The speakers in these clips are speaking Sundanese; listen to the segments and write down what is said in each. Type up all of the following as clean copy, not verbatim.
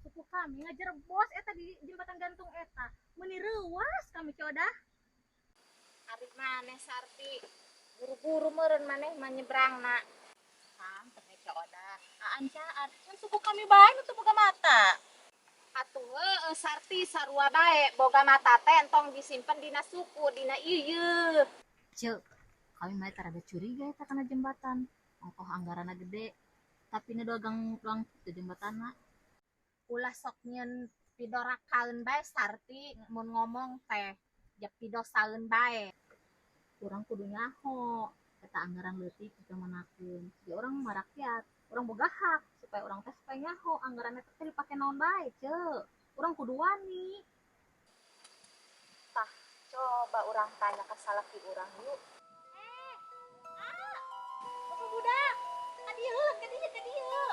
Suku kami ngajerebos eta di jembatan gantung eta. Meuni reuas kami Ceu Odah. Ari maneh Sarti, buru-buru meureun maneh mah nyebrangna. Kan teh Ceu Odah. Aan caar, kan suku kami bae nu teu boga mata. Atuh heueuh Sarti sarua bae, boga mata teh entong disimpen dina suku, dina ieu. Ceu, kami mah rada curiga eta kana jembatan. Ongkoh anggaranna gede, tapi nu dogang doang teu jembatanna. Ulah sok nyieun pidorakaeun bae Sarti, mun ngomong teh jep pidosaeun bae. Urang kudu nyaho eta anggaran leutik dikamanakeun. Ya urang mah rakyat, urang boga hak supaya urang teh supaya nyaho anggaran eta teh dipake naon bae, Ceu. Urang kudu wani. Tah, coba urang tanya ka salaki urang yuk. Ah, bapak budak, ka dieu, ka dieu, ka dieu.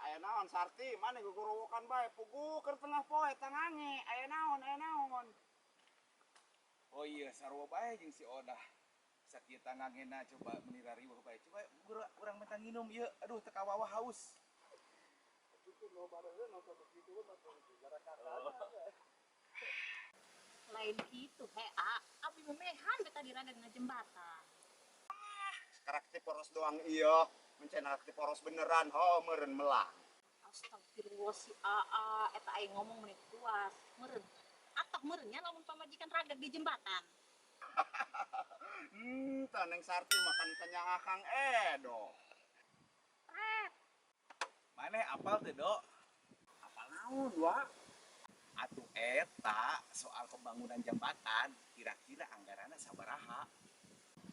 Aya naon Sarti, maneh gugorowokan bae puguh keur tengah poe tangange. Aya naon, aya naon. Oh iya, sarua bae jeung si Odah. Sakieu tangangena coba meuni rariweuh bae. Coba urang minta nginum ieu. Aduh, teu kawawa haus. Lain kitu he, a. Abi memehan teh tadi rada ngajembatan. Ah, karakter poros doang iya. Mencen karakter poros beneran, ho meureun melang. Astagfirullah si Aa, eta aing ngomong meuni puas. Meureun. Atah meureun nya lamun pamajikan ragag di jembatan. Tah Neng Sarti makan kenyang akang Edo. Pret. Maneh apal teu, Dok? Apal naon, Wak? Atuh eta soal pembangunan jembatan, kira-kira anggaranna sabaraha?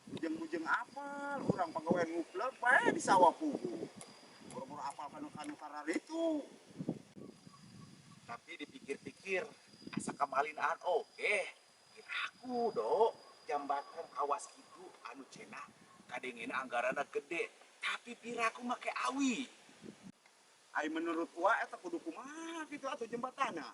Bujeng-bujeng apal, urang pagawean nguplek bae di sawah pugu. Boro-boro apal kanu-kanu kararitu. Tapi dipikir-pikir, asa kamalinaan oge. Kiraku, Dok, jambatan kawas kitu anu cenah kadengena anggaranna gede, tapi piraku make awi. Ai menurut Wa eta kudu kumaha kitu atuh jembatanna?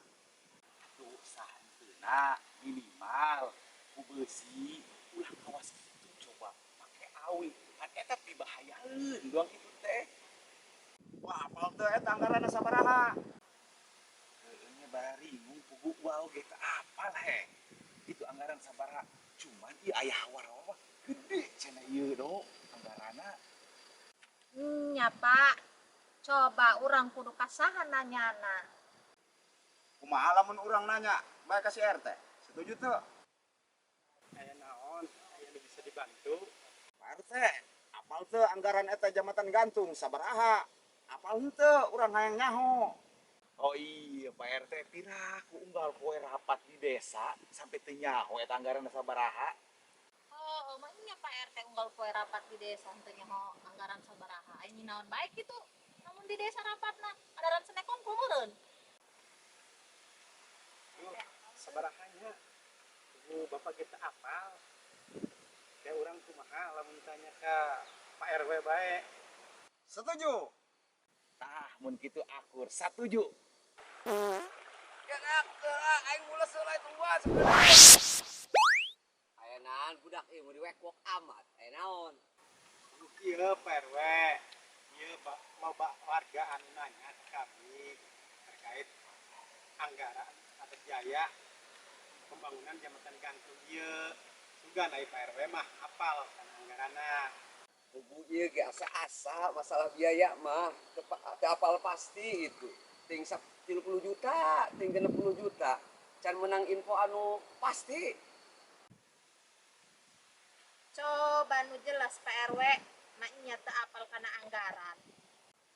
Atuh sahenteuna minimal ku beusi ulah kawas kitu coba make awi. Kan eta pibahayaeun doang kitu teh. Wah, apal teu eta anggaranna sabaraha? Heueuh nya baringung pugu wa oge teu apal he. Itu anggaran sabaraha? Cuman ieu aya hawar-hawar mah gede cenah ieu, Dok, anggaranna. Nya, Pak. Coba urang kudu kasaha nanyana. Kumaha lamun urang nanya bae ka si RT? Setuju teu? Aya naon? Aya nu bisa dibantu? Pak RT, apal teu anggaran eta jambatan gantung sabaraha? Apal henteu urang hayang nyaho. Oh iya, Pak RT, piraku unggal poe rapat di desa sampai teu nyaho eta anggaran sabaraha. Oh, mah nya Pak RT unggal poe rapat di desa teu nyaho anggaran sabaraha. Aya naon bae kitu. Namun di desa rapatna adaran senekon meureun. Duh, sabarahanya. Ibu bapak kita apal. Kayak urang kumaha lamun tanya ka Pak RW bae. Setuju. Tah, mun kitu akur, satuju. Aing mules heula itu luas. Aya naon budak ieu mau diwekwok amat. Aya naon? Ieu Pak RW. Ieu loba warga anu nanya ke kami terkait anggaran atau biaya pembangunan jembatan gantung ieu. Sugan ai Pak RW mah apal kana anggaranna. Kubu ieu ge asa-asa masalah biaya mah teu apal pasti itu. Ting 30 juta, ting 60 juta. Can menang info anu pasti. Coba nu jelas Pak RW, mah nya teu apal kana anggaran.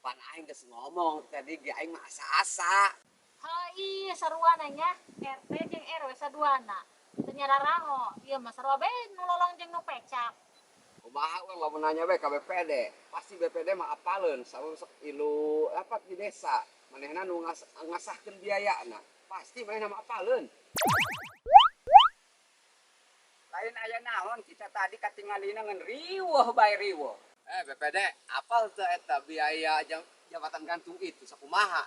Pan aing geus ngomong tadi ge aing mah asa-asa. Ha iya saruana nya RT jeung RW saduana. Teu nyararaho, ieu mah sarua bae nu lolong jeung nu pecak. Kumaha urang lamun nanya bae ka BPD, pasti BPD mah apaleun sama sok ilu rapat di desa. Manehna nu ngasahkeun biayana, pasti manehna mah apaleun. Lain aya naon kita tadi katingalina ngan riweuh bae riweuh. BPD, apal teu eta biaya jabatan gantung itu sakumaha?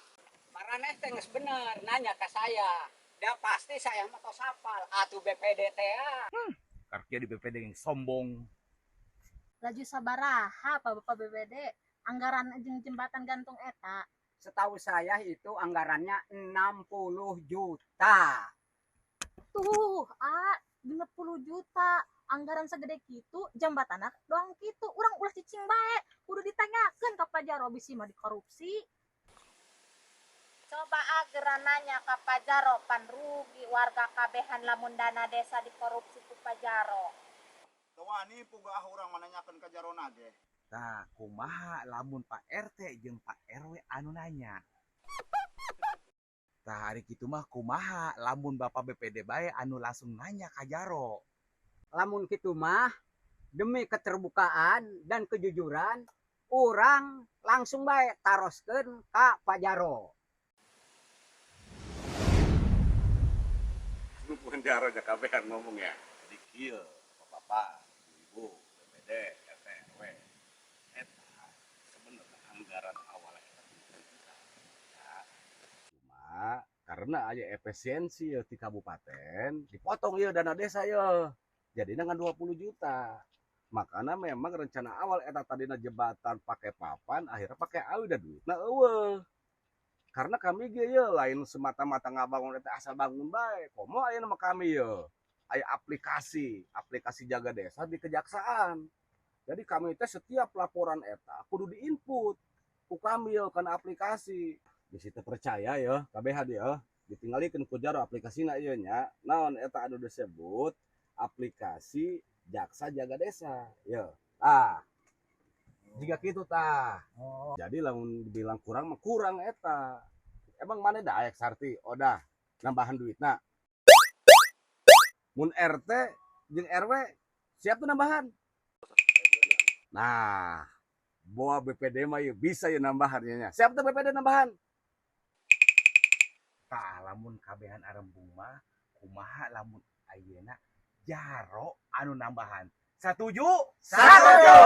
Maraneh teh geus bener nanya ke saya. Da pasti saya mah tos hafal atuh BPD teh. Karkia di BPD yang sombong. Laju sabaraha Pak Bapak BPD anggaran jeung jembatan gantung eta? Setahu saya itu anggarannya 60 juta. Tuh, 60 juta anggaran segede kitu jembatan doang kitu. Urang ulah cicing bae, kudu ditanyakeun ka Pak Jaro bisi mah dikorupsi. Coba ageran nanya ka Pak Jaro, pan rugi warga kabehan lamun dana desa dikorupsi ku Pak Jaro. Teu wani puguh ah urang mah nanyakeun ka Jarona ge. Tah, kumaha lamun Pak RT jeung Pak RW anu nanya? Tah, ari kitu mah kumaha lamun Bapak BPD bae anu langsung nanya ka Jaro? Lamun kitu mah demi keterbukaan dan kejujuran, urang langsung bae taroskeun ka Pak Jaro. Bukan Jaro nya kabehan ngomong ya. Jadi kieu, Bapak, Ibu, BPD, RT, RW. Eta sebenarnya anggaran awalnya eta 30 juta. Ya. Cuma karena aya efisiensi ya di kabupaten, dipotong ya dana desa ya. Jadi dengan 20 juta. Makanya memang rencana awal eta tadina jembatan pakai papan, akhirnya pakai awi da duitna eueuh. Karena kami ge ye lain semata-mata ngabangun eta asal bangun bae. Komo aya nama kami ye. Aya aplikasi, aplikasi jaga desa di kejaksaan. Jadi kami teh setiap laporan eta kudu diinput ku kami ye kana aplikasi. Bisi teu percaya ya, kabeh ya, ditinggalikeun ku Jaro aplikasina ieu nya. Naon eta anu disebut aplikasi jaksa jaga desa. Ya. Ah. Jika kitu tah. Oh. Jadi lamun dibilang kurang mah kurang eta. Emang mana daek Sarti? Odah nambahan duitna. Mun RT jeung RW siap tuh nambahan. Nah, boa BPD mah ieu bisa ya nambahan nya. Siap tuh BPD nambahan. Tah lamun kabehan arembung mah kumaha lamun ayeuna Jaro anu nambahan. Satuju? Satuju.